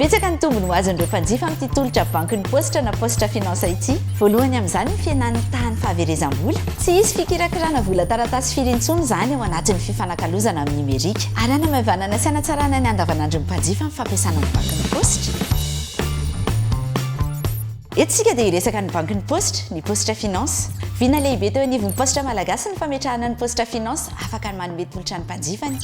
Betsaka ny tombony ho azon'ireo mpanjifa amin'ity tolotra bankin'ny paositra na Paositra Finance ity. Voalohany amin'izany ny fihenan'ny tahan'ny fahaverezam-bola. Tsy hisy fikirakirana vola taratasy firy intsony izany ao anatin'ny fifanakalozana amin'ny nomerika. Ary hanamaivanana sy hanatsarana ny andavanandron'ny mpanjifa ny fampiasana ny bankin'ny paositra. Eto isika dia hiresaka ny bankin'ny paositra, ny Paositra Finance. Vina lehibe teo anivon'ny paositra malagasy ny fametrahana ny Paositra Finance afaka ny manome tolotra ny mpanjifany.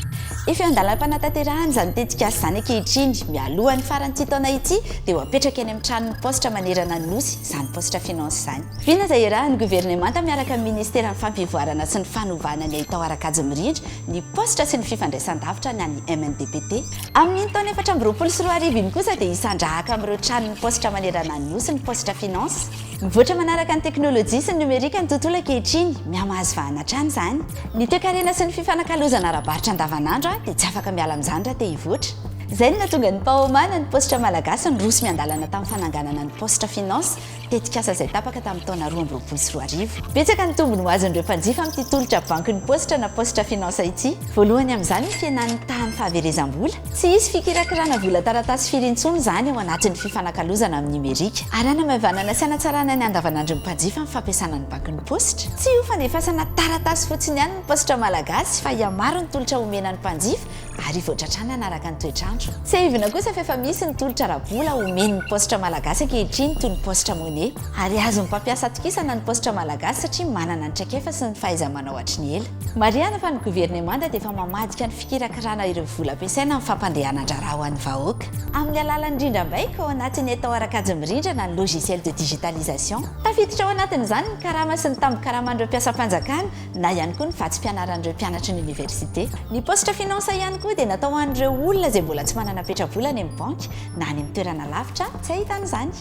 Efa eo an-dalam-panatanterahana izany tetikasa izany ankehitriny. Mialoha ny faran'ity taona ity dia ho apetraka eny amin'ny tranon'ny paositra manerana ny Nosy izany Paositra Finance izany. Vina izay iarahan'ny governemanta miaraka amin'ny ministeran'ny Fampivoarana sy ny Fanovana ny haitao ara-kajy mirindra, ny paositra sy ny fifandraisan-davitra na ny MNDPT. Amin'iny taona 2024 iny kosa dia hisandrahaka amin'ireo tranon'ny paositra manerana ny Nosy ny Paositra Finance. Mivoatra manaraka ny teknolojia sy ny nomerika ny tontolo ankehitriny. Mihamahazo vahana hatrany izany. Ny toekarena sy ny fifanakalozana ara-barotra andavanandro dia tsy afaka miala amin'izany raha te hivoatra. Izay no nahatonga ny Paoma na ny Paositra Malagasy niroso miandalana tamin'ny fananganana ny Paositra Finance, tetikasa izay tapaka tamin'ny taona 2022. Betsaka ny tombony ho azon'ireo mpanjifa amin'ity tolotra bankin'ny paositra na Paositra Finance ity. Voalohany amin'izany ny fihenan'ny tahan'ny fahaverezam-bola. Tsy hisy fikirakirana vola taratasy firy intsony izany ao anatin'ny fifanakalozana amin'ny nomerika. Ary hanamaivanana sy hanatsarana ny andavanandron'ny mpanjifa ny fampiasana ny bankin'ny paositra. Tsy ho fandefasana taratasy fotsiny ihany ny paositra malagasy fa hihamaro ny tolotra omena ny mpanjifa ary hivoatra hatrany hanaraka ny toetr'andro. Tsiahivina kosa fa efa misy ny tolotra ara-bola omen'ny paositra malagasy ankehitriny toy ny paositra money. Ary azon'ny mpampiasa atokisana ny paositra malagasy satria manana ny traikefa sy ny fahaiza-manao hatry ny ela. Marihana fa ny governemanta dia efa mamadika ny fikirakirana ireo vola ampiasaina amin'ny fampandehanan-draharaha ho an'ny vahoaka. Amin'ny alalan'ny rindrambaiko ao anatin'ny haitao ara-kajy mirindra na ny logiciel de digitalisation. Tafiditra ao anatin'izany ny karama sy ny tambin-karaman'ireo mpiasam-panjakana na ihany koa ny vatsim-pianaran'ireo mpianatry ny oniversite. Ny Paositra Finance ihany koa dia natao ho an'ireo olona izay mbola tsy manana petra-bola any amin'ny banky na any amin'ny toerana lavitra tsy ahitana izany.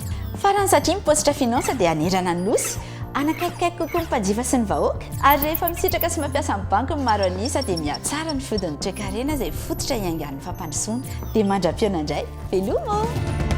Farany satria ny Paositra Finance dia hanerana ny Nosy, hanakaikikaiky kokoa ny mpanjifa sy ny vahoaka, ary rehefa misitraka sy mampiasa ny banky ny maro an'isa dia mihatsara ny fodin'ny toekarena izay fototra iaingan'ny fampandrosoana. Dia mandra-pihaona indray, veloma ô!